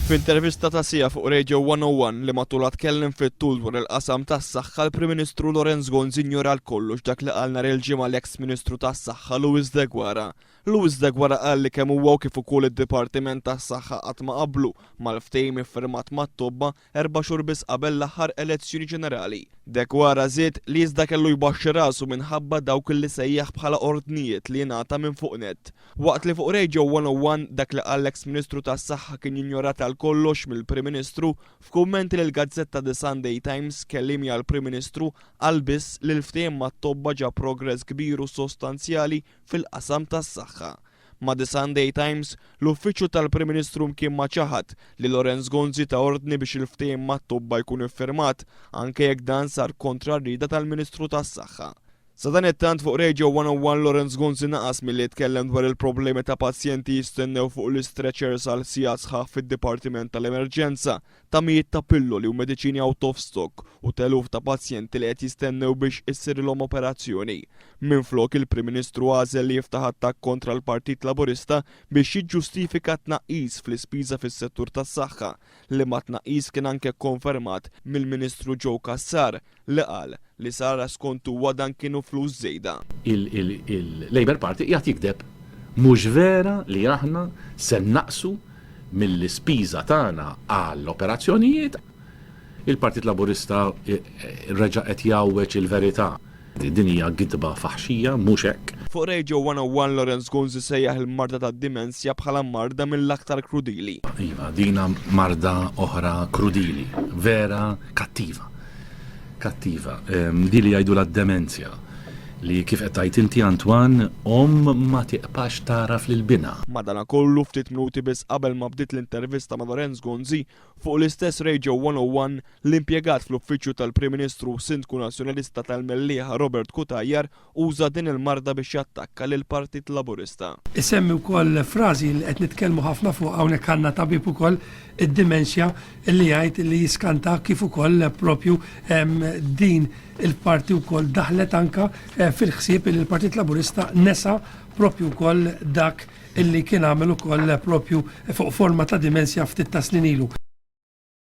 F'intervista ta' siegħa fuq Radio 101 li matulha tkellem fit-tul dwar il-qasam tas-saħħa l-Prim Ministru Lawrence Gonzi njora għal kollox dak li qal nhar il-Ġimgħa l-eks Ministru tas-Saħħa Louis Deguara. Louis Deguara qal li kemm huwa u kif ukoll id-Dipartiment tas-Saħħa qatt ma qablu mal-ftehim iffirmat mat-tobba erba' xhur biss qabel l-aħħar elezzjoni ġenerali. Deguara żied li iżda kellu jbaxxi rasu minħabba dawk li sejjaħ bħala ordnijiet li ngħata minn fuq nett. Waqt li fuq Radio 101 dak li qal l-eks Ministru tas-Saħħa kien injorat għal kollox mill-Prim Ministru, f'kummenti lill-gazzetta The Sunday Times kelliemi għall-Prim Ministru qal biss li l-ftehim mat-tobba ġab progress kbir u sostanzjali fil-qasam tas-saħħa. Ma' The Sunday Times, l-Uffiċċju tal-Prim Ministru mkien ma ċaħad li Lawrence Gonzi ta ordni biex il-ftehim mat-tobba jkun iffirmat, anke jekk dan sar kontra r-rieda tal-Ministru tas-Saħħa. Sadanittant fuq Radio 101 Lawrence Gonzi naqas milli jitkellem dwar il-problemi ta' pazjenti jistennew fuq l-istretchers għal sigħat sħaħ fid-Dipartiment tal-Emerġenza, ta' mijiet ta' pilloli u mediċini out of stock u t'eluf ta' pazjenti li qed jistennew biex issirilhom operazzjoni. Minflok, il-Prim Ministru għażel li jiftaħ attakk kontra l-Partit Laburista biex jiġġustifika tnaqqis fl-ispiża fis-settur tas-saħħa, liema tnaqqis kien anke kkonfermat mill-Ministru Joe Cassar li qal li sar għax skont huwa dan kienu flus żejda. Il-Labour Party qiegħed jigdeb. Mhux vera li aħna se nnaqqsu mill-ispiża tagħna għall-operazzjonijiet. Il-Partit Laburista reġa' qed jgħawweġ il-verità. Din hija gidba faħxija, mhux hekk. Fuq Radio 101 Lawrence Gonzi sejjaħ il-marda tad-dimensja bħala marda mill-aktar krudili. Iva, dina marda oħra krudili, vera kattiva. Kattiva. Di li jgħidulha d-demenzja, li kif qed tgħid inti Antoine, omm ma tiqpax tagħraf lil binha. Madanakollu, ftit minuti biss qabel ma bdiet l-intervista ma' Lawrence Gonzi, Fuq l-istess Radio 101, l-impjegat fl-Uffiċċju tal-Prim Ministru u Sindku Nazzjonalista tal-Mellieħa Robert Cutajar uża din il-marda biex jattakka lill-Partit Laburista. Isemmi wkoll frażi li qed nitkellmu ħafna fuqha hawnhekk għandna tabib ukoll id-dimensja li jgħid li jiskanta kif ukoll propju din il-parti wkoll daħlet anka fil-ħsieb li l-Partit Laburista nesa propju wkoll dak illi kien għamel ukoll propju fuq forma ta' dimensja ftit ta' snin ilu.